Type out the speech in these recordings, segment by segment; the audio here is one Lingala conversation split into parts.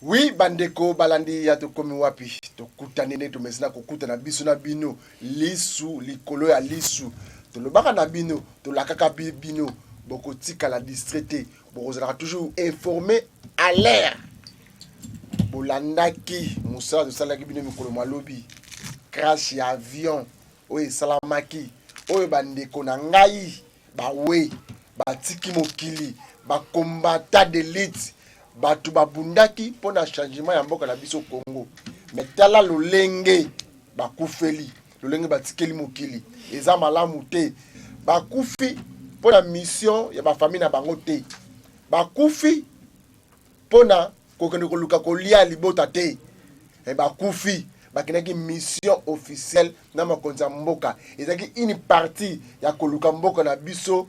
Oui bandeko balandi ya Tokomi Wapi, tokutani nde tomesana kokutana biso na bino lisu likolo ya lisu. Tolobaka na bino, tolakaka bino, bokotikala distrait te, bokozalaka toujours informé à l'air. Bolandaki mosala tosalaki bino mikolo malobi, crash ya avion oyo esalamaki, oyo bandeko na ngai bawe batiki mokili, bakombata d'élite, bato babundaki mpo na changement ya mboka na biso Congo. Me tala lolenge bakufeli, lolenge batikeli mokili, eza malamu te. Bakufi mpo na mission ya bafamille na bango te, bakufi mpo na kokende koluka kolia libota te. E bakufi bakendaki mission officielle na mokonzi ya mboka, ezalaki une partie ya koluka mboka na biso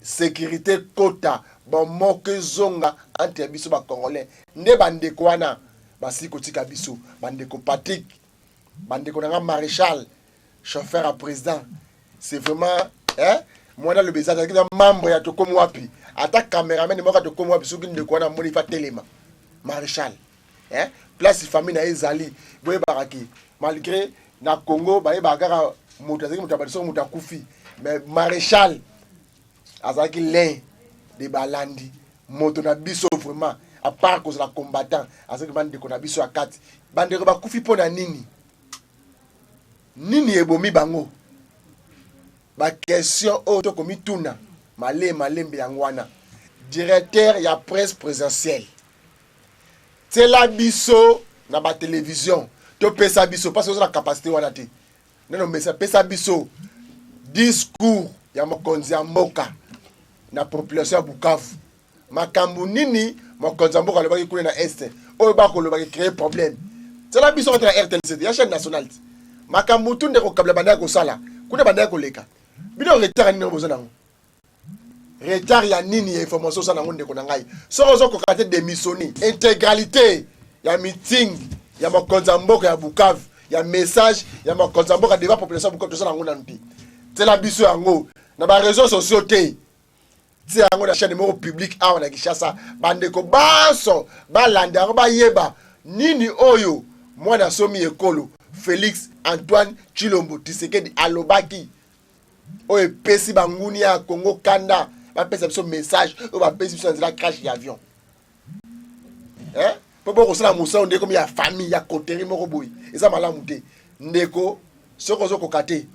sécurité, kota bomoko ezonga entre biso bacongolais. Nde bandeko wana basili kotika biso, bandeko Patrick, bandeko na nga Maréchal, chauffeur ya président. C'est vraiment, hein, mwana alobi eza azalaki na membre ya Tokomi Wapi, ata cameraman moko ya Tokomi Wapi. Soki ndeko wana amoni, fa telema. Maréchal, hein, place famille na ye ezali, boyebaka ke malgré na Congo bayebaka kaka moto azalaki moto abandi, soki moto akufi. Mais Maréchal azalaki l'un de balandi moto na biso vraiment, à part kozala combattant, azalaki bandeko na biso ya kati. Bandeko bakufi mpo na nini? Nini ebomi bango? Baquestion oyo tokomituna malembe malembe yango wana. Directeur ya presse présidentielle, tiela biso na batelevizio, topesa biso, parce oza na capacité wana te nano mesa. Pesa biso discours ya mokonzi ya mboka na population ya Bukavu. Makambo nini mokonzi ya mboka alobaki kuna na Est oyo bakolobaki créer problème? Tiela biso kati na RTNC ya chaîne nationale ti makambo tu ndeko Kabila bandaki kosala kuna, bandaki koleka bino. Retard nini boza nango? Retard ya nini ya information oza nango, ndeko na ngai? Soki ozokoka te, démissionner. Intégralité ya meeting ya mokonzi ya mboka ya Bukavu, ya message ya mokonzi ya mboka devant population ya Bukavu, toza nango nanu te. Tiela biso yango na baréseaux sociaux te, tia yango na chaîne moko publique awa na Kinshasa, bandeko banso balanda yango, bayeba nini oyo mwana asomi ekolo Félix Antoine Tshilombo Tshisekedi alobaki, oyo epesi banguni ya Congo kanda, bapesa biso message oyo bapesi biso na nzela crash ya avion. Mpo bokosala mosala nde komi ya famille ya coterie moko boye, eza malamu te. Ndeko, soki ozokoka te,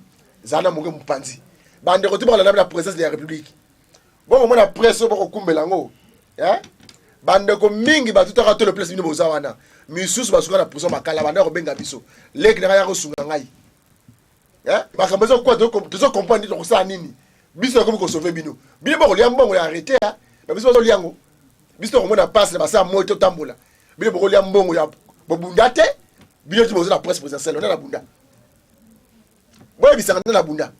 zala na moke mopanzi. Bandeko ti bakolanda na présidence de la République, bokomona presse oyo bokokumbela yango. Bandeko mingi batutaka to le place bino boza wana, misusu basuka na prison Makala. Banda kobenga biso, leki na ngai ya kosunga ngai, makambo ezokuwa, tozocomprendre tokosala nini. Biso tokomi kosauve bino, bino bokolia mbongo ya arrete, biso bazolia yango. Biso tokomona mpasi na basala moi totambola, bino bokolia mbongo ya bobunda te. Bino ti boza na presse présidentielle, nde na bunda, boyebisaka nde na bunda.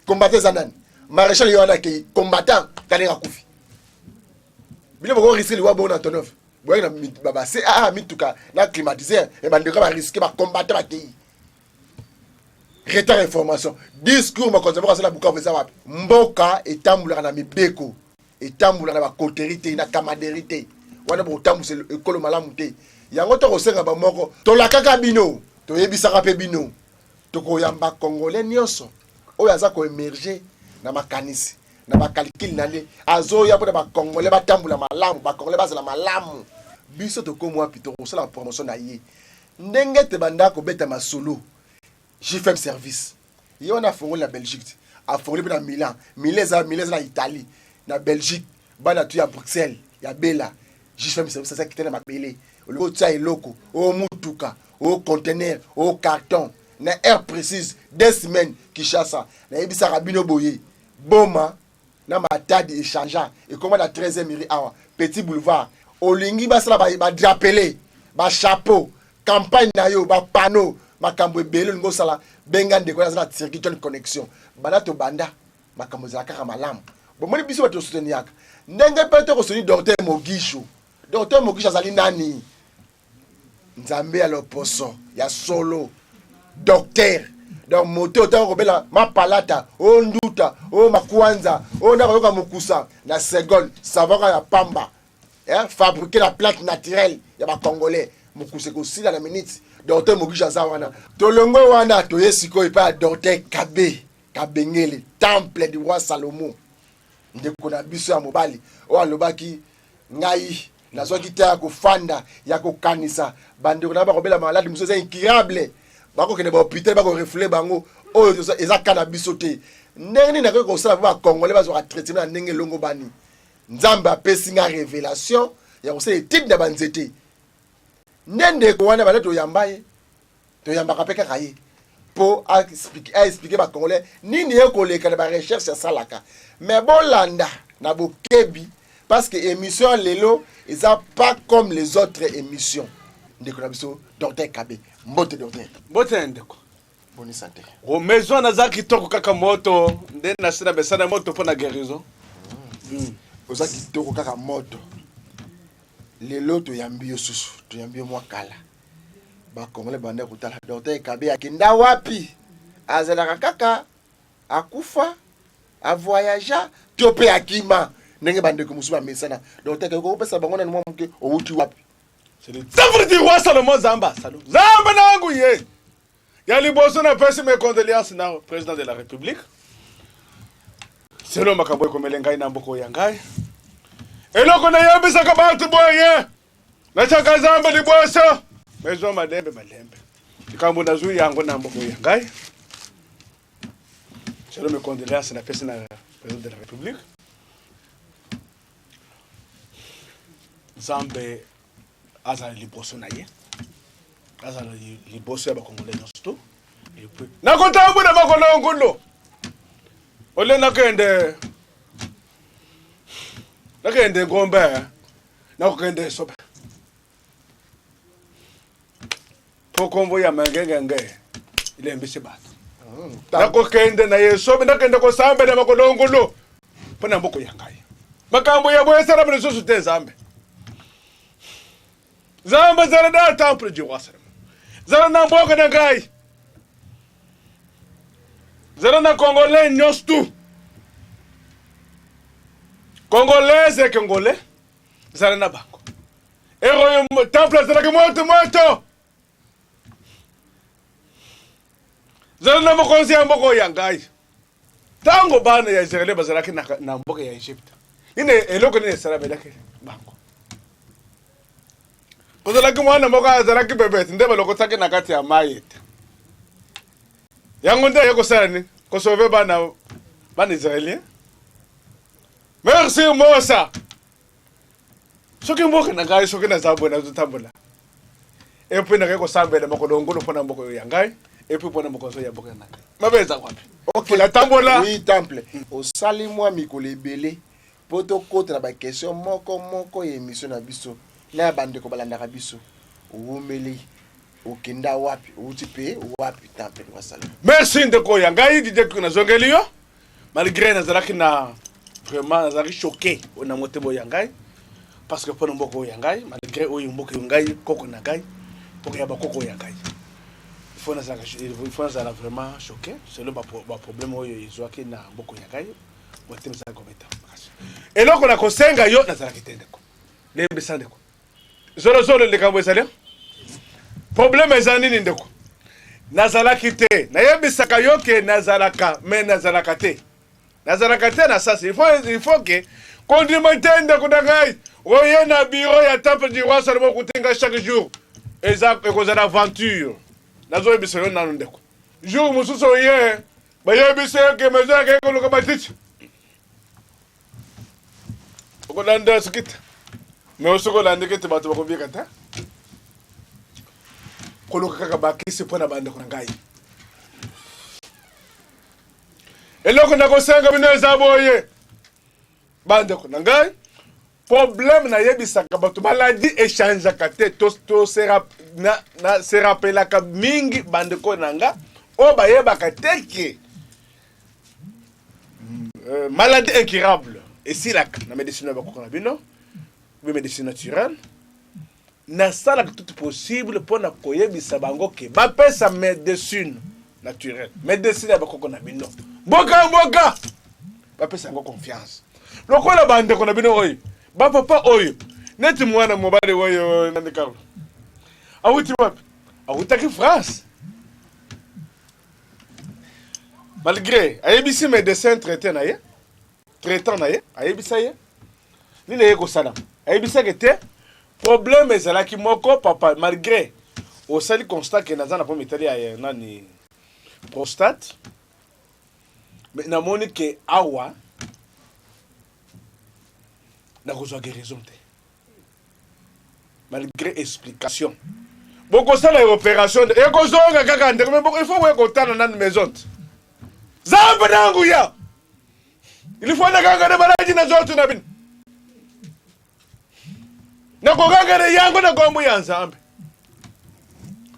Combattant eza nani? Maréchal ye wana akei combattant, kaninga akufi. Bino boko risquer liwa bongo na Antonov, boyaki na bacaa mituka na climatiseur, e bandeko barisquer, bacombattant bakei. Retard information, discours mokonzi mboka asala Bukavu eza wapi? Mboka etambolaka na mibeko, etambolaka na bacoterie te, na camaraderie te. Wana bokotambusa ekolo malamu te. Yango tokosenga bamoko, tolakaka bino, toyebisaka mpe bino, tokoyamba Congolais nyonso oyo aza koémerger na makanisi na bacalculs na nde azoya mpona bacongolais batambola malamu, bacongolais bazala malamu. Biso tokomi Wapi, tokosala promotion na ye ndenge te. Banda kobeta masolo JFM Service, ye wana afongoli na Belgique, afongoli mpe na Milan. Milan eza na Italie, na Belgique, bana tu ya Bruxelles ya bela. JFM Service aza kite na mabele. Olingi otia eloko o mutuka, o conteneur, o carton, na heure précise, 2 semaines Kinshasa. Nayebisaka bino boye, Boma na Matadi échangeant ekoma na 13e mairie awa, petit boulevard. Olingi basala badrapeaux, bachapeau, campagne na yo, bapanneaux, makambo ebele olingi osala, benga ndeko aza na Turquie, John Connexion. Banda tobanda, makambo ezala kaka malamu. Bomoni biso bato tosouteniyaka ndenge mpe tokosoni docteur Mogisho. Docteur Mogisho azali nani? Nzambe ya loposo ya solo, docteur. Donc moto otango kobela mapalata, o nduta, o makwanza, o ndako, oyoka mokusa na seconde, savaka ya pamba. Eh, fabriquer la plante naturelle ya ba congolais mokuse kosila na minute. Docteur Mogisha aza wana. Tolongwe wana toye sikoyo epai ya docteur Kabe Kabengele, temple du roi Salomon. Ndeko na biso ya mobali oyo alobaki ngai nazwaki te ya kofanda ya kokanisa bandeko na bakobela maladi mosusu eza incurable, bakokende bahôpital, bakorefule bango, oyo eza ka na biso te. Ndenge nini nakoki kosala mpo bacongolais bazwaka traitement na ndenge elongo bani? Nzambe apesi nga révélation ya kosala étude na banzete. Nde ndeko wana banda toyamba ye, toyambaka mpe kaka ye mpo aexplique bacongolais nini ekoleka na barecherche asalaka. Mais bolanda na bokebi, parce que émission ya lelo eza pas comme les autres émissions. Ndeko na biso docteur Kabe, mbote docteur. Mbote ndeko. Boni santé? O maison naza kitoko kaka moto nde nasi na besana moto mpo na guérison. Oza kitoko kaka moto. Lelo toyambi yo susu, toyambi yo mwa kala. Bacongolais banda kotala docteur Kabe akenda wapi, azalaka kaka akufa, avoyagea to mpe akima ndenge bandeko mosusu bamesana. Docteur Kabe, kokopesa bango nani mwa moke, owuti wapi? C'est le temple du roi Salomon. Zamba Salo Zamba nangu ye ya liboso. Napesi mes condoléances na président de la République selo makambo ekomele ngai na mboka ya ngai. Eloko nayebisaka bato boye, natiaka Nzambe liboso, mezwa malembe malembe likambo nazwi yango na mboka ya ngai. Selo mes condoléances napesi na président de la République. Nzambe azala liboso na ye, azala liboso ya bakongolais nyonso to. Et puis nakotambola makolo ngulu ole nakende ngombe, nakokende esobe po kombo ya mangengenge ilembisi bato. Nakokende na yesobe, nakende kosambela makolo ngulu mpo na mboka ya ngai. Makambo ya boye esalama lisusu te. Nzambe, Nzambe zala na temple du roi Salomon, zala na mboka na ngai, zala na congolais nyonso tu, congolaise e congolais, zala na bango. Eroyo temple azalaki moto moto. Zala na mokonzi ya mboka ya ngai. Ntango bana ya Israele bazalaki na mboka ya Egypte, nini, eloko nini esalamelaki bango? Kozalaki mwana moko azalaki bebete nde balokotaki na kati ya mai ete yango nde aye kosala nini? Kosauve bana israélien. Merci Mosa. Soki mboka na ngai, soki naza boye, nazotambola et puis nakei kosambela makolo ngulu mpo na mboka oyo ya ngai et puis mpo na mokonzi ya mboka na ngai. Mabe eza wapi? Ok. Natambola. Oui, temple osali mwa mikolo ebele mpo tokota na baquestion moko moko ya émission na biso na ya bandeko balandaka biso. Owumeli, okenda wapi, outi mpe wapi, temple wasala? Merci ndeko ya ngai Didie. Nazongeli yo malgré nazalaki na vraiment nazalaki choqué na motema oyo ya ngai, parce que mpona mboka oyo ya ngai, malgré oyo mboka oyo ngai koko na ngai, mboka ya bakoko ya ngai, il faut nazala vraiment choqué selon baproblème oyo ezwaki na mboka ya ngai. Motema ezalaki kobeta makasi. Eloko na kosenga yo, nazalaki te ndeko, lembisa ndeko zolozolo. Likambo ezali, problème eza nini ndeko? Nazalaki te, nayebisaka yo ke nazalaka, mais nazalaka te, nazalaka te na sasi. Il faut ke kondima te ndeko na ngai. Oye na bureau ya temple du roi Salomon, okuti chaque jour eza ekozala aventure. Nazoyebisa yo nano ndeko, jour mosusu oye, bayebisa yo ke maison akei koluka matiti, okolanda soki te. Mais soki olandiki te, bato bakobika te. Koluka kaka bakisi mpo na bandeko na ngai. Eloko nakosenga bino eza boye, bandeko na ngai, problème nayebisaka bato, maladie echangeaka te. Na se rappelaka mingi bandeko na nga oyo bayebaka te ke maladie incurable esilaka na médecine ya bakoko na bino ou médecine naturelle. Nasalaka tout possible mpona koyebisa bango ke bapesa médecine naturelle, médecine ya bakoko na bino, mboka mboka, bapesa yango confiance lokola bandeko na bino oyo, bapapa oyo. Neti mwana mobali oyo nani Carlo awuti wapi? Awutaki France. Malgré ayebisi médecin traitant na ye, traitant na ye ayebisa ye nini eye kosala, ayebisaki te problème ezalaki moko papa, malgré osali constat ke naza na problème etali ya nani prostate, mais namoni ke awa nakozwa guérison te malgré explication bokosala opération ekozonga kaka ndeko me il faut koya kotala nani maison te zambe na nguya il faut nakanga na balaji na zoto na bino nakokanga na yango na kombo ya nzambe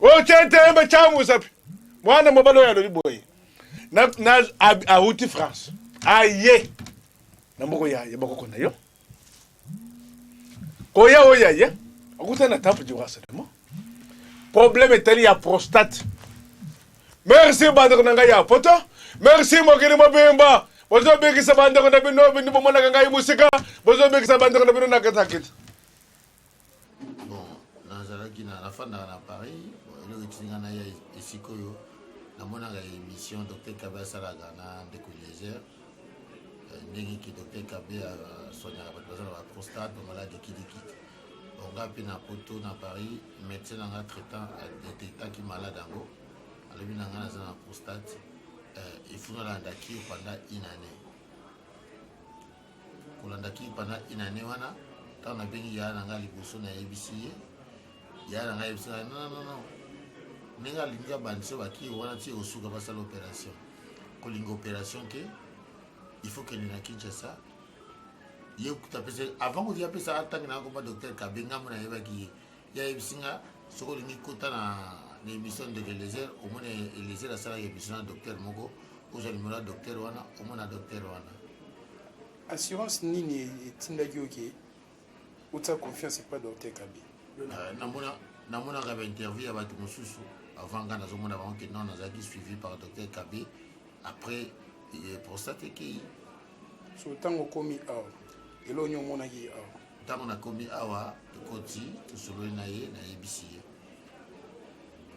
oyo centembe camusapi mwana mobali oyo alobi boye na awuti france aye na mboko ya ya bakoko na yo koya oyo aye akutani na temple du roi Salomon problème etali ya prostate merci bandeko na ngai ya poto merci mokili mobimba bozobikisa bandeko na bino bino bomonaka ngai mosika bozobikisa bandeko na bino na katakita Bon, nazalaki na nafandaka na Paris. Bon, eloko etindi nga naya esika oyo namonaka émission Docteur Kabe asalaka na ndeko Eliezer eh, ndenge ki Docteur Kabe asoignaka bato baza na ba prostate ba malade kilikili. Bon, nga mpe na poto na Paris, médecin na nga traitant adetectaki malade yango, alobi na nga naza na prostate eh, il faut nalanda cure pendant une année. Kolanda ki pendant une année wana ntango nabengi yaya na ngai liboso nayebisi ye yaya na ngai ayebisi ngai non non non ndenge alingi abandisa bakiri wana ti ekosuka basala opération kolinga opération te il faut kende na kinshasa ye kuta apesa avant kutu ye apesa atangi na komba docteur kabe ngambo nayebaki ye ye ayebisi nga soki olingi kota na na émission ndeko elezer omona elezer asalaki émission na docteur moko ozwa nimero ya docteur wana omona docteur wana Assurance nini etindaki yo ke otia confiance epa docteur Kabe? Euh, namona namonaka ba interview ya bato mosusu avant nga nazomona bango ke non nazalaki suivi par docteur Kabe après eh, prostate ekei So ntango okomi awa eloko nini omonaki awa? Ntango nakomi awa tokoti tosololi na ye nayebisi ye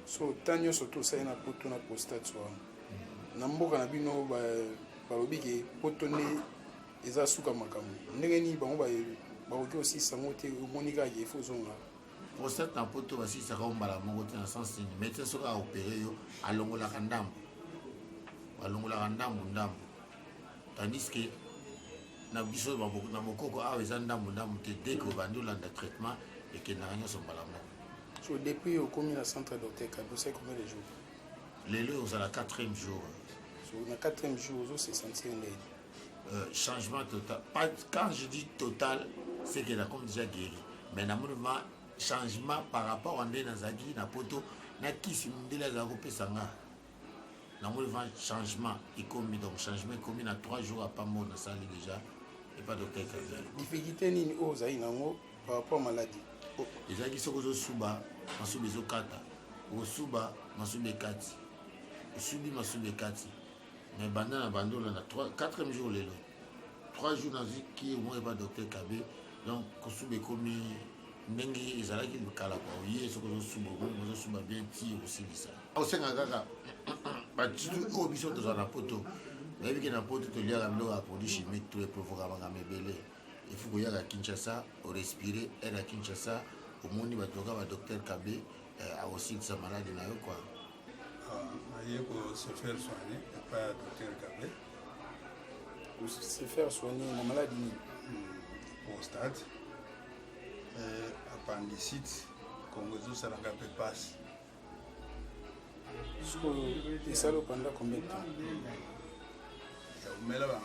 So temps nyonso to osali na poto na prostate wana na mboka na bino balobi ke poto nde eza suka makambo ndenge nini bango bakoki kosilisa yango te omoni kaka ke ifo ozonga prostate na poto basilisaka yo mbala moko te na sens nini médecin soki aopere yo alongolaka ndambo alongolaka ndambo ndambo tandis que na biso na bokoko awa eza ndambo ndambo te dès que obandi olanda traitement ekendaka nyonso mbala moko So depuis okomi na centre docteur Kabi osali combien de jours? Lelo ozala quatrième jour. So na quatrième jour ozo se sentir ndenge? Euh, changement total. Pas, quand je dis total, c'est que nakomi déjà guéri. Mais namoni vraiment changement par rapport à nde nazalaki na poto na kisi mondele azalaki kopesa nga namoni vraiment changement ekomi donc changement ekomi na 3 jours ya pambo nasali déjà epa docteur Kabi. Difficulté nini oyo ozali nango par rapport à maladie? Ezalaki soki ozosuba masuba ezokata, okosuba masuba ekati, osubi masuba ekati. Mais banda na banda olanda 4e jour lelo 3 jours nazwi ki omoi epa docteur Kabe donc kosuba ekomi ndenge ezalaki kala kwa oye soki ozosuba okomi ozosuba bien ti okosilisa. Osenga kaka batutu oyo biso tozala na poto nayebi ke na poto toliaka biloko ya produit chimique to eprovoka makambo ebele. Il faut koyaka Kinshasa, o respirer air ya Kinshasa, omoni bato lokola ba docteur Kabe eh, akosilisa maladi na yo quoi. Ah, naye ko se faire soigner epai ya docteur Kabe. Ko se faire soigner na maladi nini? Prostate, eh, appendicite, Kongo ezosala nga mpe pasi. Sikoyo esali pendant combien de temps? Ya umela ba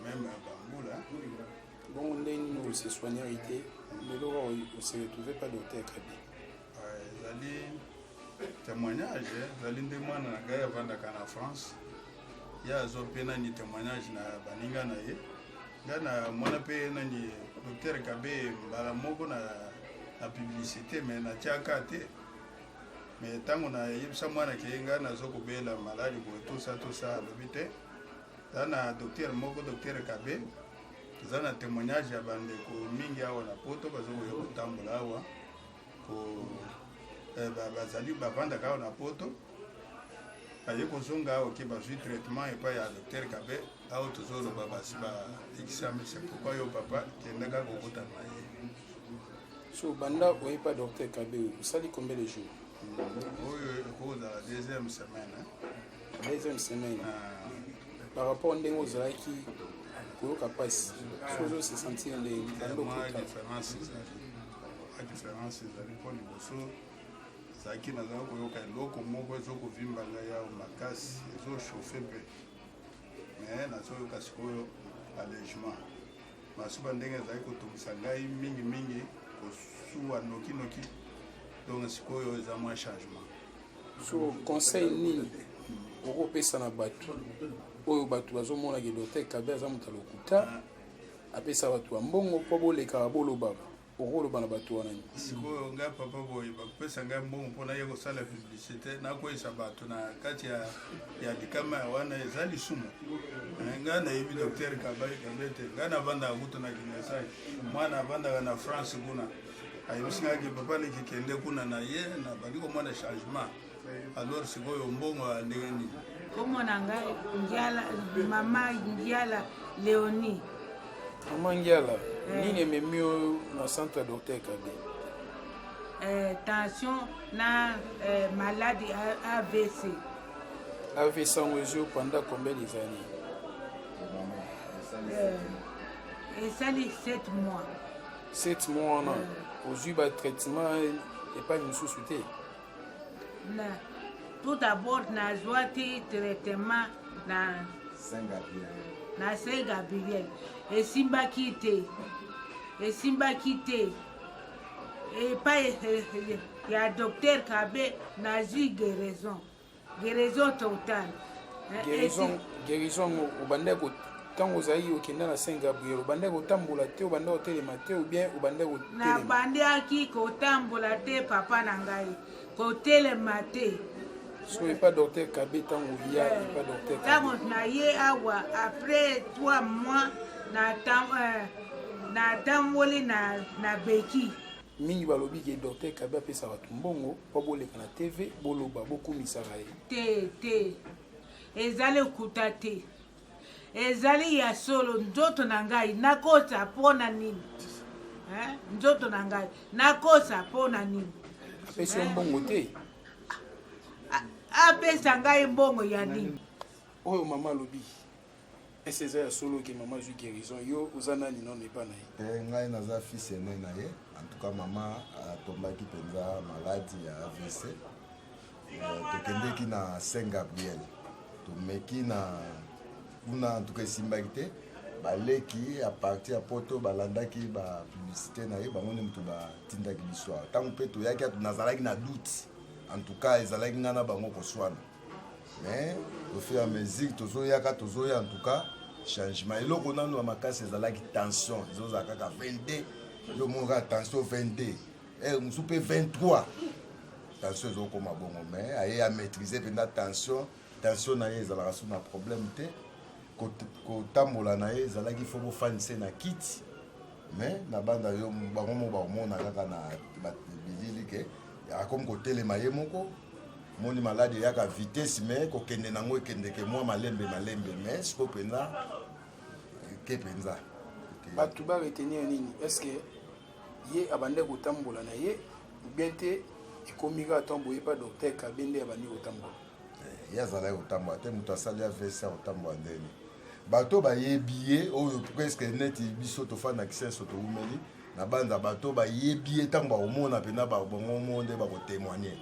meme bambula. Bongo ndenge nini ose soignaki te lelo kaka ose retrouve pa docteur Kabi? Ezali témoignage, ezali nde mwana na ngai avandaka na France, ye azwa mpe nani témoignage na baninga na ye. Ngai na mwana mpe nani docteur Kabe mbala moko na, na publicité mais natiaka te Mais tango na yebisa mwana ke nga nazo kobela maladi boye tosa tosa alobi te za na docteur moko docteur Kabe. Toza na témoignage ya bandeko mingi awa na poto bazokoya kotambola awa ko eh, bazali bavandaka awa na poto baye kozonga awa ke bazwi traitement epai ya docteur Kabe awa tozoloba basi baekisami. C'est pourquoi yo papa kendaka kokutana na ye. So banda oyepa docteur Kabe, osali combien de jours? Oyo ekozala deuxième semaine, hein? Deuxième semaine. Ah. Par rapport ndenge ozalaki koyoka mpasi, so ozo se sentir ndenge banda mwa okota? Différence ezali, mwa différence ezali, mpo liboso ezalaki nazala koyoka eloko moko ezokovimba ngai awa makasi, ezochauffe mpe, mais nazoyoka sikoyo allègement. Masuba ndenge ezali kotungisa ngai mingimingi, kosuwa nokinoki, donc sikoyo eza mwa changement. So conseil nini okopesa na bato oyo bato bazomonaka docteur Kabe aza moto ya lokuta, apesa bato ya mbongo mpo bolekaka bolobaka? Okoloba na bato wana nini? Sikoyo ngai papa boye, bakopesa ngai mbongo mpo naye kosala publicité, nakweyisa bato na kati ya likama ya wana, eza lisumu. Eh, ngai nayebi docteur Kabe te. Ngai navandaka kutu na Kingasai, mwana avandaka na France kuna. Ayebisi ngai ke papa leki, kende kuna na ye, nabandi komona changement. Alors sikoyo mbongo ya ndenge nini? Kombo na ngai Ngiala, mama Ngiala Léonie. Mama Ngiala, nini ememi yo na centre ya docteur Kabe? Tension na maladie AVC. AVC sango ezwi yo pendant combien des années? Esali 7 mois. 7 mois wana, ozwi batraitement epai mosusu te? Na tout d'abord nazwaki traitement na Saint Gabriel, esimbaki te, esimbaki te. Epai ya docteur Kabe nazwi guérison, guérison totale. Guérison yango, obandaki ntango ozalaki okenda na Saint Gabriel, obandaki kotambola te, obandaki kotelema te, ou bien obandaki kotelema? Nabandaki kotambola te, papa na ngai, kotelema te. So epa docteur Kabe, ntango ya epa docteur Kabe? Ntango na ye awa, après 3 mois natamboli na beki. Mingi balobi ke docteur Kabe apesa bato mbongo mpo boleka na TV, boloba, bokumisaka ye. Te, te, ezali lokuta te, ezali ya solo. Nzoto na ngai nakosa mpo na nini? Hein? Nzoto na ngai nakosa mpo na nini? Apesi yo mbongo te? Apesa ngai mbongo ya nini? Oyo mama alobi, ese eza ya solo ke mama azwi guérison? Yo oza nani nano epa na ye? Te, ngai naza fils aîné na ye. En tout cas mama atombaki mpenza maladie ya AVC. Tokendeki na Saint Gabriel, tomeki na kuna, en tout cas esimbaki te. Baleki à partir ya poto balandaki bapublicité na ye, bango nde moto batindaki biso awa. Ntango mpe toyaki, nazalaki na doute, en tout cas ezalaki ngai na bango koswana, mais au fur et à mesure tozoyaka, tozoya, en tout cas changement. Eloko nano ya makasi ezalaki tension, ezozala kaka 22. Yo moko kaka tension 22, mosusu mpe 23, tension ezokoma bongo, mais aye amaîtrise mpenza tension. Tension na ye ezalaka so na problème te. Kotambola na ye ezalaki fo bofandise na kiti, mais na banda yo bango mo bakomona kaka na bilili ke akomi kotelema ye moko. Moni maladie eyaka vitesse, mais kokende nango ekendeke mwa malembe malembe, mais sikoyo mpenza ke mpenza. Bato baretenir nini? Est ce que ye abandaki kotambola na ye ou bien te, ekomi kaka ntango boyepa docteur Kabe nde abandi kotambola? Ye azalaki kotambola te. Moto asali AVC akotambola ndeni? Bato bayebi ye oyo presque neti biso tofanda Kisenso, towumeli na banza, bato bayebi ye, ntango bakomona mpenza bango mo nde bakotémoigne.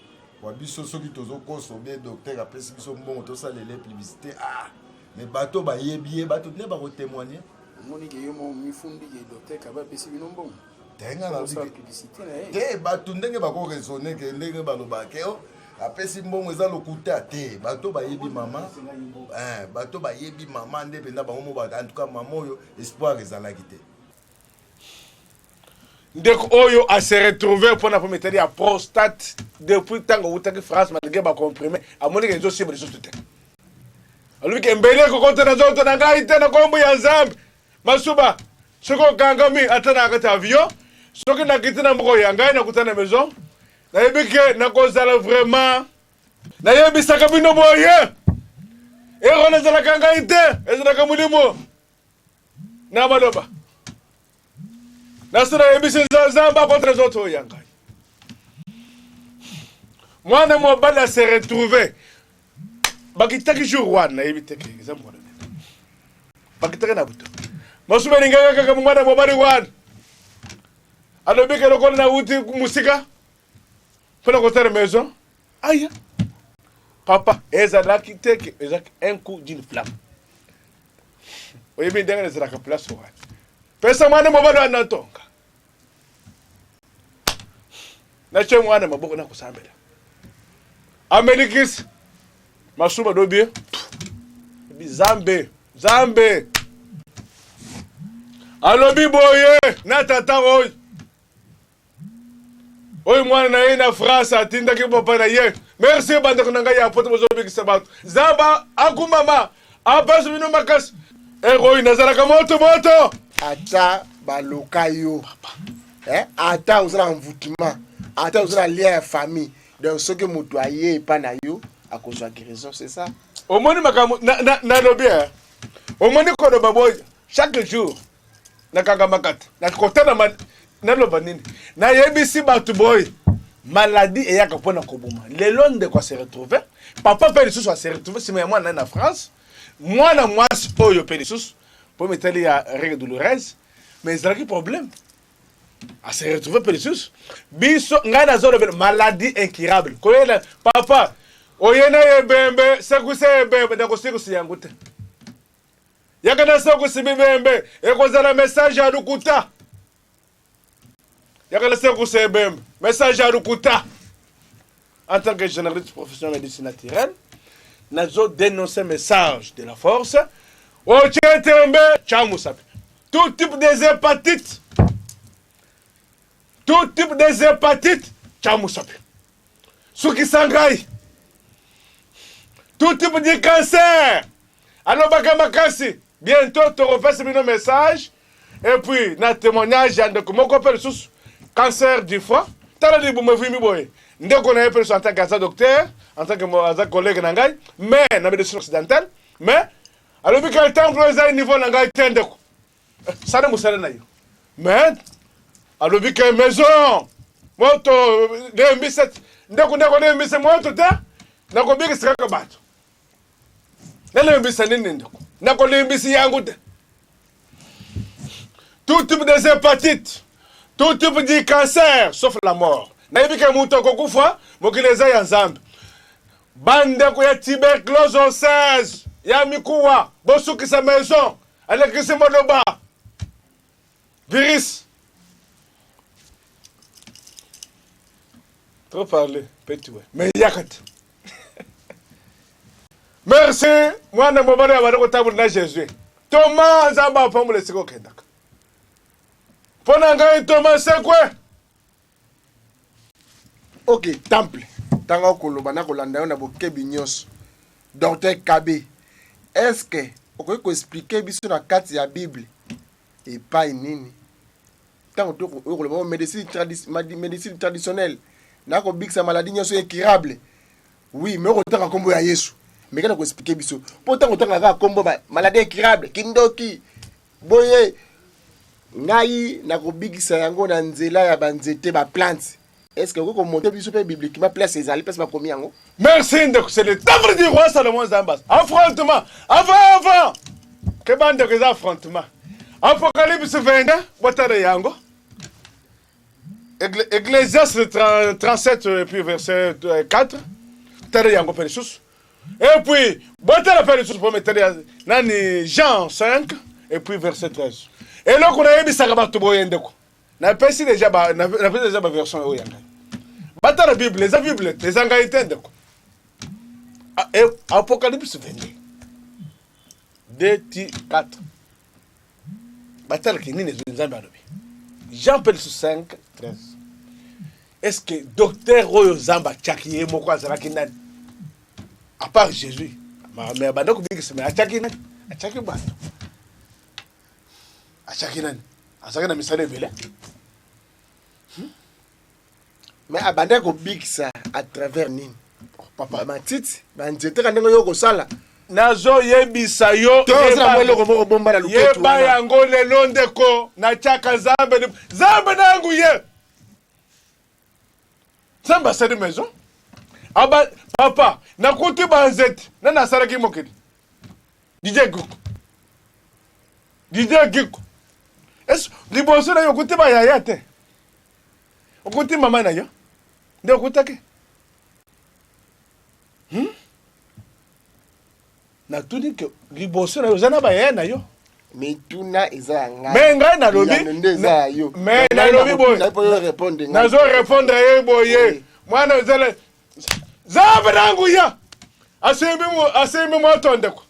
Kwa biso soki tozokosa obie docteur apesi biso mbongo tosalela publicité, ah, mais bato bayebi ye, bato nde bakotémoigne. Omoni ke yo mo mifundi ke docteur Kabe apesi bino mbongo? Te, nga na Osala publicité na ye. Te, bato ndenge bakoraisonne ke ndenge balobaka ke o apesi mbongo, eza lokuta te. Bato bayebi mama, bato bayebi mama nde mpenza bango mo. En tout cas mama oyo espoir ezalaki te. Ndeko oyo ase retrouve mpona po metali ya prostate depuis ntango awutaki France, malgré bacomprimé, amoniki ezosimba lisusu te. Alobi ke mbele ekokota na nzoto na ngai te na kombo ya Nzambe. Masuba. Soki okangami ata na kati ya avion, soki nakiti na mboka ya ngai nakuta na maison, nayebi ke nakozala vraiment. Nayebisaka bino boye, erona ezalaka ngai te, ezalaka molimo na maloba. Nasi nayebisi Nzambe akontra nzoto oyo ya ngai. Mwana mobali ase retrouve bakitaki jour wana, nayebi te ke eza mokolo nini, bakitaki na butu masumu elingaka kaka mwana mobali wana alobi ke lokola nauti mosika mpo na kotala maison aya papa, ezalaki te ke ezalaki un coup d'une flamme. Oyebi ndenge ezalaka place wana, pesa mwana mobali wana ntonga, natie mwana maboko na kosambela, amelikisi masumu alobi Zambe, Zambe alobi boye na tata oyo oyo mwana na ye na France atindaki papa na ye. Merci bandeko na ngai ya poto, bozobikisa bato. Zamba akumama, apesi bino makasi. Oyo nazalaka moto moto. Ata baloka yo, eh? Ata oza na envoûtement, ata oza na lien ya famille, donc soki moto aye epa na yo akozwa guérison, c'est ça? Omoni makambo nalobi, eh? Omoni koloba boye chaque jour nakangamaka te, nakotala naloba nini, nayebisi bato boye, maladie eyaka mpona koboma. Lelo ndeko ase retrouve, papa mpe lisusu ase retrouve nsima ya mwana na France, mwana mwasi oyo mpe lisusu mpo mitali ya règle douloureuse, mais ezalaki problème, ase retrouve mpe lisusu. Biso ngai nazolobela maladie incurable, koyela papa oye na ebembe, sekusa ebembe, nakosekisa yango te. Yaka na sekusi bibembe, ekozala message ya lukuta. Yaka na sekusa ebembe, message ya lukuta. En tant que généraliste professionnel médecine naturelle, nazo dénoncer message de la force. Otie tembe, tya mosapi. Tout type des hépatites, tout type des hépatites, tya mosapi. Sukisa ngai. Tout type de cancer, alobaka makasi. Bientôt tokopesa bino message et puis na témoignage ya ndeko moko mpe lisusu, cancer du foie. Tala libumu evimbi boye. Ndeko na ye mpe lisusu, en tant que aza docteur, en tant que aza collègue na ngai, mais na médecine occidentale, mais alobi ke temple eza niveau na ngai te. Ndeko, sala mosala na yo, mais alobi ke maison moto lembisa. Ndeko, ndeko, lembisa moto te, nakobikisa kaka bato. Nalembisa nini, ndeko? Nakolembisi yango te. Tout type des hépatites, tout type du cancer, sauf la mort. Nayebi ke moto akokufa, mokili eza ya Nzambe. Bandeko ya tuberculose 16 ya mikuwa, bosukisa maison, alekisi moloba virus. Trop parler petit, ouais, mais yaka te. Merci mwana mobali ya bandi kotambola na Jésus, Toma. Nzambe apambola esika okendaka. Mpo na ngai, Toma sekwe. Ok, temple, ntango okoloba na kolanda yo na bokebi nyonso. Docteur Kabe, est ce que okoki koexpliquer biso na kati ya Bible epai nini ntango okoloba o médecine traditionnelle nakobikisa maladie nyonso incurable? Oui, mais okotanga nkombo ya Yesu, meka na koexpliquer biso, mpo ntango otanga kaka nkombo maladie incurable, kindoki boye, ngai nakobikisa yango na nzela ya banzete, baplante, est ce que okoki komonter biso mpe bibliquement place ezali, place bakomi yango? Merci ndeko. C'est le temple du roi Salomon Zambas. Affrontement avant, avant ke bandeko, eza affrontement. Apocalypse 21, botala yango. Ecclésiaste 37 et puis verset 4, tala yango mpe lisusu. Et puis botala mpe lisusu mpo metali nani, Jean 5 et puis verset 13. Eloko nayebisaka bato boye, ndeko, napesi déjà baversion oyo ya ngai. Batala Bible, eza Bible te, eza ngai te, ndeko. Apocalypse 22, 2 ti 4, batalaki nini Nzambe alobi. Jean mpe lisusu 5 13. Est ce que docteur oyo Nzambe atiaki ye moko azalaki nani à part Jésus? Mais abanda kobikisa, mais atiaki nani? Atiaki bato. Atiaki nani? Azalaki na misala ebele. Mais abandaki kobikisa à travers nini? Oh, papa. Matiti, banzete ka ndenge yo kosala. Nazoyebisa yo, eloko moko bomba na luketu. Yeba yango lelo ndeko, natiaka Nzambe, Nzambe nangu ye. Nzambe asali maison. Aba papa, nakuti banzete, nani asalaki mokili? DJ Giko. DJ Giko. Es liboso na yo okuti ba yaya te. Okuti mama na yo. Nde okutaki. Natuni ke liboso na yo oza na ba yaya na yo. Mituna eza ya ngai. Me ngai nalobi. Nde eza ya yo. Me nalobi boye. Nazo répondre ye boye. Mwana ozala Nzambe na nguya asimbi asimbi moto ndeko.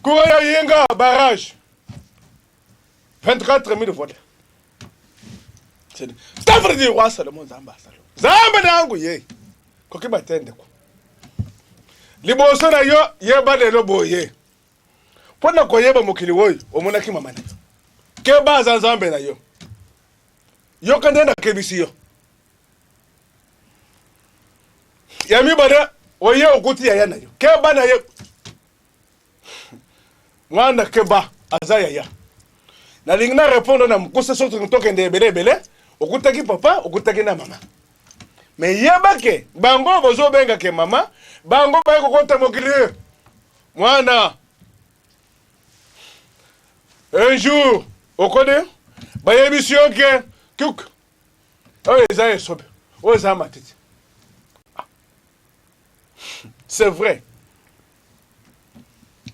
Courant ya Yinga barrage 24 000 volts. C'est vrai dire roi Salomon Nzambe asalo. Nzambe na nguya. Koki batende ko. Liboso na yo yeba lelo boye. Mpo na koyeba mokili oyo omonaki mama na yo. Keba aza Nzambe na yo. Yoka nde nakebisi yo. Ya mibale oye okuti yaya na yo. Keba na ye. Mwana keba aza yaya. Nalingi na répondre na mokuse soki tokende ebele ebele. Okutaki papa, okutaki na mama. Me yeba ke bango bozobenga ke mama, bango baye kokota mokili. Mwana un jour okode bayebisi yo ke kuk oyo eza esobe, oyo eza matiti. C'est vrai,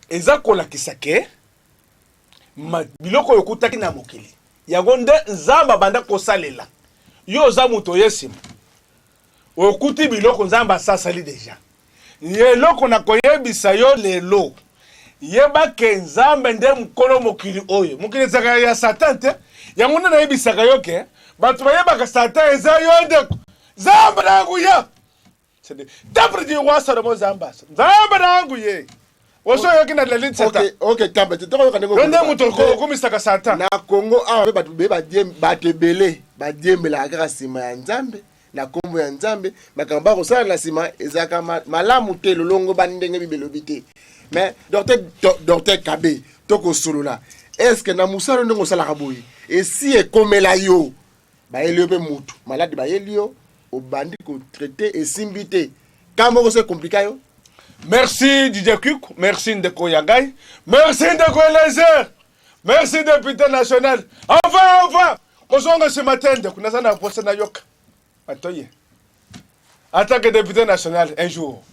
eza kolakisa ke biloko oyo okutaki na mokili yango nde Nzambe abanda kosalela yo. Oza moto oye nsima, okuti biloko Nzambe asasali deja. Eloko na koyebisa yo lelo, yeba ke Nzambe nde mokolo mokili oyo. Mokili ezalaka ya Satan te. Yango nde nayebisaka yo ke bato bayebaka Satan eza yo ndeko. Nzambe na nguya temple du roi Salomon, Nzambe Nzambe na nguye oso oyoki na leli Satan. Ok, temple te tokoyoka ndenge yo nde moto okomisaka Satan. Na Congo awa mpe bato bato ebele badiembelaka kaka nsima ya Nzambe na nkombo ya Nzambe. Makambo bakosala na nsima ezalaka malamu te, lolongo bandenge Bible elobi te. Mais docteur Kabe, tokosolola. Est ce que na mosala ndenge osalaka boye, esi ekomela yo bayeli yo mpe mutu maladi, bayeli yo, obandi kotraite, esimbi te, ka moko se komplika yo? Merci DJ Kuk, merci ndeko Yagai, merci ndeko Eliezer, merci député national. Enfin, enfin, kozonga nsima te ndeko, naza na posa nayoka atoye en tant que député national un jour.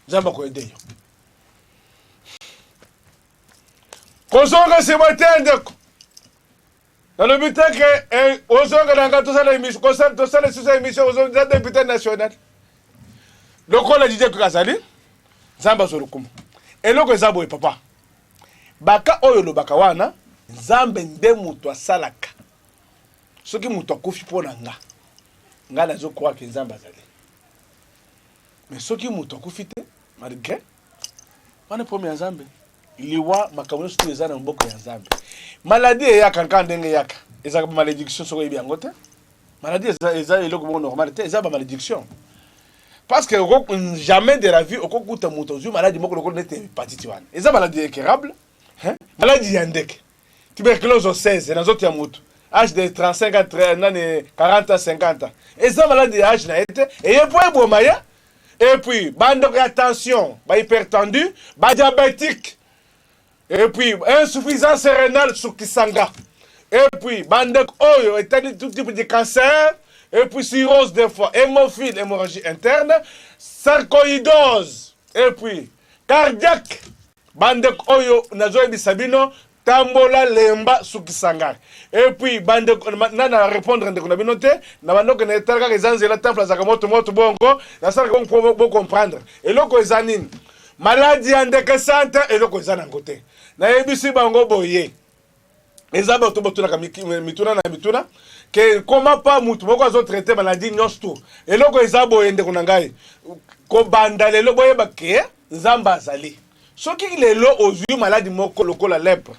Nzambe akoyede yo. Kozonga nsima te ndeko, nalobi te ke ozonga na ngai tosala émission, tosala lisusu émission. Oza député national lokola DJ Kuk azali. Nzambe azwa lokumu. Eloko eza boye papa, baka oyo olobaka wana, Nzambe nde moto asalaka. Soki moto akufi mpo na nga, ngai nazocroire ke Nzambe azali. Mais soki moto akufi te, malgré wana problème ya Nzambe, liwa, makambo nyonso tu eza na maboko ya Nzambe. Maladie eyaka kaka ndenge eyaka, ezalaka bamalédiction. Soki oyebi yango te, maladie eza eloko moko normal te, eza bamalédiction. Parce que jamais de la vie okokuta moto ozwi maladie moko lokola neti hépatite wana. Eza maladie incurable, hein? Maladie ya ndeke tuberculose 16 na nzoto ya moto âge de 35 ans, nani, 40 ans, 50 ans, eza maladie ya âge na ye te, eye po eboma ye. Et puis bandeko ya tension, bahypertendu, badiabétique, et puis insuffisance rénale sukisanga, et puis bandeko oyo etali tout type de cancer, et puis cirrhose des foie, hémophile, hémorragie interne, sarcoïdose, et puis cardiaque. Bandeko oyo nazoyebisa bino, tambola lemba sukisanga. Et puis bandeko na na répondre ndeko na bino te na bandeko na etala kaka eza nzela temple azalaka moto moto bongo nasalaka bongo mpo bo comprendre eloko eza nini. Maladi ya ndeke sante, eloko eza nango te. Nayebisi bango boye, eza bato botunaka mituna na mituna ke koma pa mutu moko azotraite maladi nyonso tu. Eloko eza boye ndeko na ngai, kobanda lelo boyeba ke Nzambe azali. Soki lelo ozwi maladi moko lokola lèpre?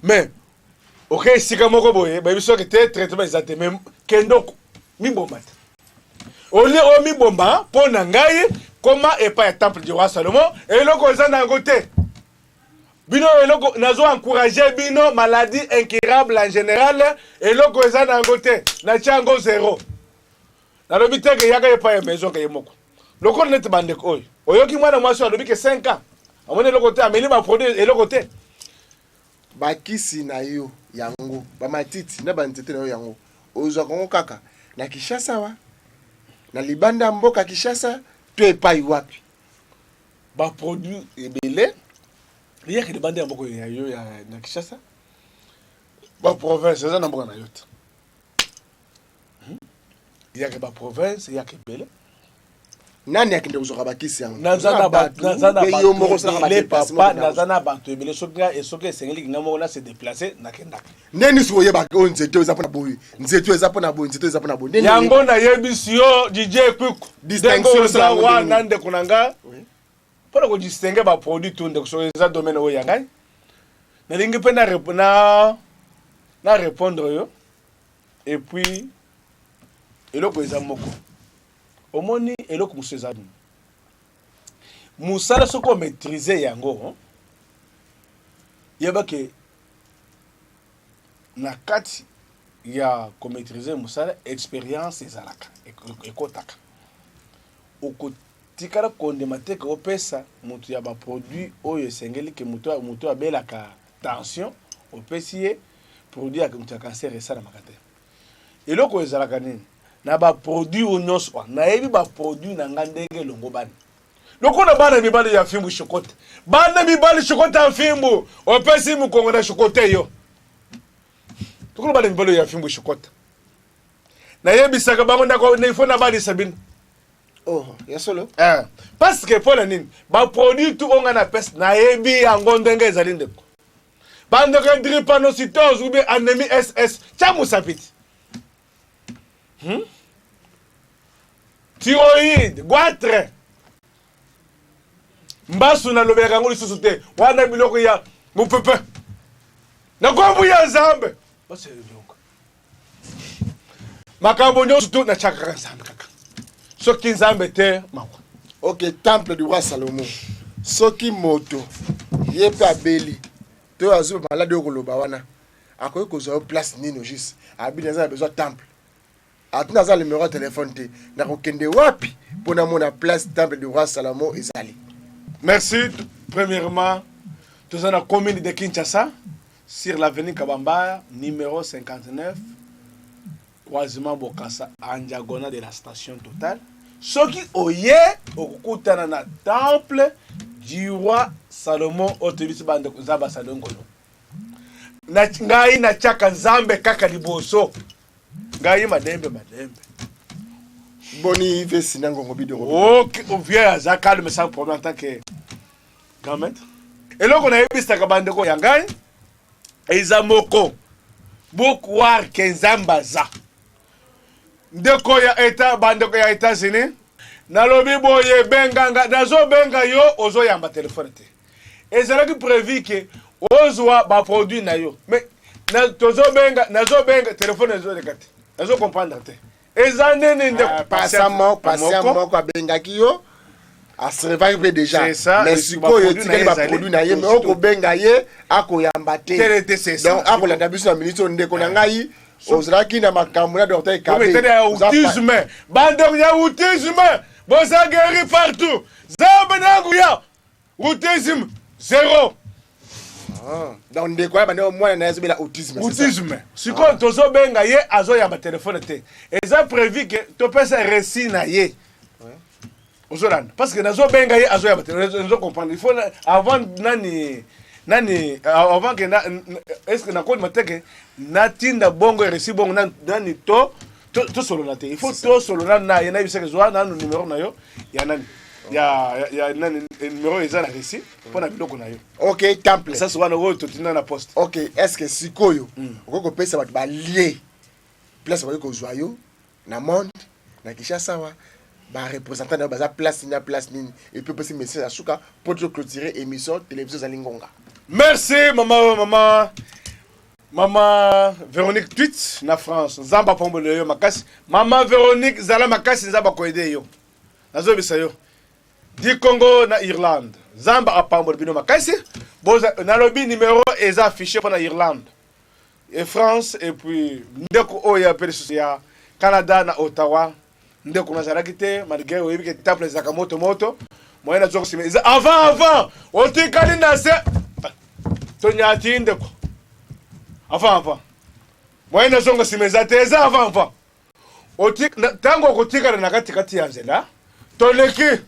Mais oke esika moko boye, bayebi soki te traitement eza te, mais kende mibomba te. Olie omibomba mpo na ngai, koma epai ya Temple du Roi Salomon, eloko eza na yango te. Bino eloko nazo encourager bino, maladie incurable en général, eloko eza na yango te, natia yango zero. Nalobi te ke yaka epai ya maison ke ye moko. Lokola neti bandeko oyo, oyoki mwana mwasi oyo alobi ke 5 ans amoni eloko te, ameli ba produit eloko te. Bakisi na yo yango, bamatiti na banzete na yo yango, ozwaka yango kaka na Kinshasa awa, na libanda ya mboka Kinshasa to epai wapi? Ba produit ebele eyaka libanda ya mboka ya yo ya na Kinshasa, ba province eza na mboka na yo te. Eyaka ba province, eyaka ebele. Nani akende kozwaka bakisi yango? Naza na bato, naza na bato ebele papa, naza na bato ebele. Soki soki esengeli nga moko na se déplacer, nakendaka. Ndenge nini oyebaka oyo nzete oyo eza mpona boye, nzete oyo eza mpona boye, nzete oyo eza mpona boye? Yango nayebisi yo DJ Kwiku, ndenge oza wana ndeko na nga, mpona kodistingue baproduit tu ndeko, soki eza domaine oyo ya ngai, nalingi mpe na répondre yo. Et puis eloko eza moko, omoni eloko mosusu eza nini? Mosala soki omaîtrise yango, yeba ke na kati ya komaîtrise mosala, expérience ezalaka, ekotaka. Okotikala kondima te ke opesa moto ya baproduit oyo esengeli ke moto abelaka tension, opesi ye produit ya moto ya cancer, esalamaka te. Eloko ezalaka nini na baproduit oyo nyonso wana? Nayebi baproduit na nga ndenge elongo bani, lokola bana mibali ya fimbu shokote, bana mibali shokote ya fimbu, opesi mokongo na shokote yo, lokola bana mibali ya fimbu shokote, nayebisaka bango ndako ifo nabalisa bino. Oh, ya solo? Eh, parce que mpo na nini? Baproduit tu oyo ngai napesi, nayebi yango ndenge ezali ndeko. Bandeko ya drépanocytose ou bien anémie SS, tya mosapiti, Thyroïde, goitre, mbasu, nalobelaka yango lisusu te. Wana biloko ya mopepe na nkombo ya Nzambe. Makambo nyonso tu natyaka kaka Nzambe, kaka soki Nzambe te, mawa. Ok, Temple du Roi Salomon, soki moto ye mpe abeli to azwi maladi oyo koloba wana, akoki kozwa yo place nini? Juste abi naza na besoin temple, ati naza numero ya telefone te, nakokende wapi mpo namona place Temple du Roi Salomon ezali? Merci. Premièrement, toza na commune de Kinshasa, sur l'avenue Kabambaya numéro 59, croisement Bokassa, en diagonale de la station Total. Soki oye, okokutana na Temple du Roi Salomon oyo toyebisi bandeko Nzambe asali ngolo. Ngai natiaka Nzambe kaka liboso, ngai malembe malembe. Boni vesi na ngongo bidoro? Ok, vieux aza calme, sans problème, en tant que grand maître. Eloko nayebisaka bandeko ya ngai eza moko: bocroire ke Nzambe aza. Ndeko ya eta, bandeko ya États-Unis, nalobi boye, benganga, nazobenga yo, ozoyamba telefone te. Ezalaki prévu ke ozwa baproduit na yo, mais tozobenga, nazobenga, telefone ezoleka te, nazocomprendre te eza nini ndeko. Patient moko, patient moko abengaki yo, aservaki mpe déjà, mais sikoyo etikali baproduit na ye, mais okobenga ye, akoyamba te. Donc akolanda biso na minute oyo. Ndeko na ngai, ozalaki na makambo na docteur Ekabe. Autisme, bandeko ya autisme, boza guéri partout. Nzambe na nguya, autisme zéro. Ah, donc ndeko ya bande, mwana na ye azobela autisme. Autisme. Sikoyo tozobenga ye, azoyamba telefone te. Eza prévu ke topesa reçu na ye, ozolanda, parce que nazobenga ye, azoyamba te, nazo comprendre. Il faut avant nani nani, avant ke est ce que nakondima te ke natinda bongo reçu bongo nani, to tosolola te. Il faut tosolola na ye, nayebisaka zwa nanu numéro na yo ya nani, ya nani, numéro eza na reçu mpo na biloko na yo. Ok, temple. Sasa wana oyo totinda na poste. Ok, est ce que sikoyo okoki kopesa bato balie place bakoki kozwa yo na monde, na Kinshasa awa, bareprésentant na yo baza place nini na place nini, et puis opesi message ya suka mpo toclôturer émission télévision Ezali Ngonga? Merci mama, mama. Mama Véronique Tweet na France, Nzambe apambola yo makasi. Mama Véronique zala makasi, Nzambe akoyede yo. Nazobisa yo. Di Congo na Irlande. Nzambe apambola bino makasi. Boza nalobi numero eza affiché pona Irlande et France et puis ndeko oyo ya pe lisusu ya Canada na Ottawa. Ndeko nazalaki te malgré oyebi ke temple ezalaka moto moto. Moyen nazwa kosima eza avant avant otikali na se tonyati ndeko avant avant moyen nazonga nsima eza te eza avant avant ntango okotikala na katikati ya nzela toleki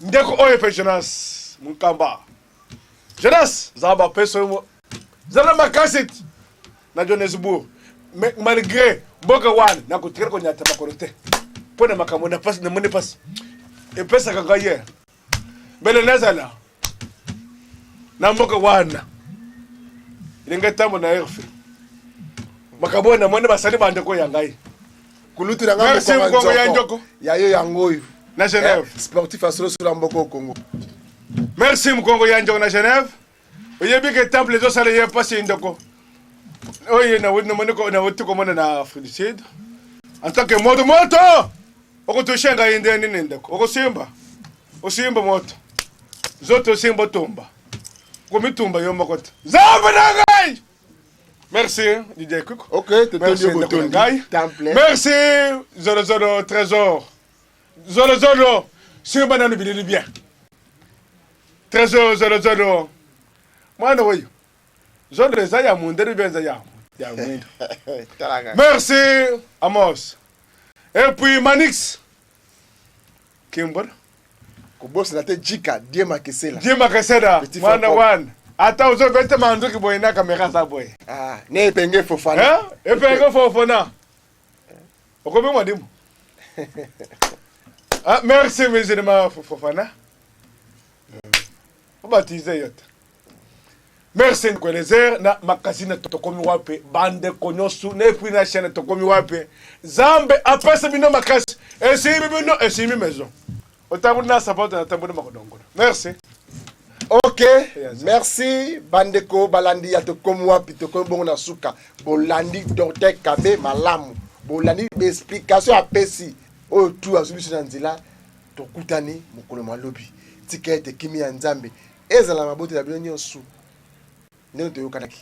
ndeko oyo mpe jonas munkamba jonas zala bapesa yo zala makasi na johannesburg malgré mboka wana nakotikala konyata makolo te mpo na makambo namoni mpasi epesaka ngai ye mbele nazala na mboka wana ndenge ntambo na rfi makambo oyo namoni basali bandeko ya ngai kulutu na ngai mokongo ya njoko ya yo yango oyo na Genève eh, sportif ya solosolo ya mboka Congo merci mokongo ya njoko na Genève oyebi ke temple ezosala ye mpasi ndeko oyo nauti komona na Afrique du Sud en tant que moto moto okotushe ngai nde nini ndeko okosimba osimba moto nzoto osimba otumba komitumba yo moko te nzambe na ngai merci Didier Kuku ok totondi yo botondi temple merci zolozolo trésor zolozolo simba nanu bilili bien trésor zolozolo mwana oyo zolo eza ya mundele bien eza ya ya mwindo merci Amos et puis Manix Kimbona kobosana te jika die makesela die makesela mwana wana ata ozobeta manduki boye na kamera aza boye ah, ne epenge fofana epenge fofana okomi mwalimu ah, merci musulma fofana obatize yo te merci ndeko Eliezer na makasi na tokomi wapi bandeko nyonso na epui na chaîne tokomi wapi Nzambe apesa bino makasi esimbi bino esimbi maison otamboli na sapato natamboli makodongola merci ok merci bandeko balandi ya tokomi wapi tokomi bongo na suka bolandi docteur kabe malamu bolandi explication apesi oyo tu azwi biso na nzela tokutani mokolo mwa lobi tika ete kimia ya nzambe ezala na mabota na bino nyonso ndenge toyokanaki.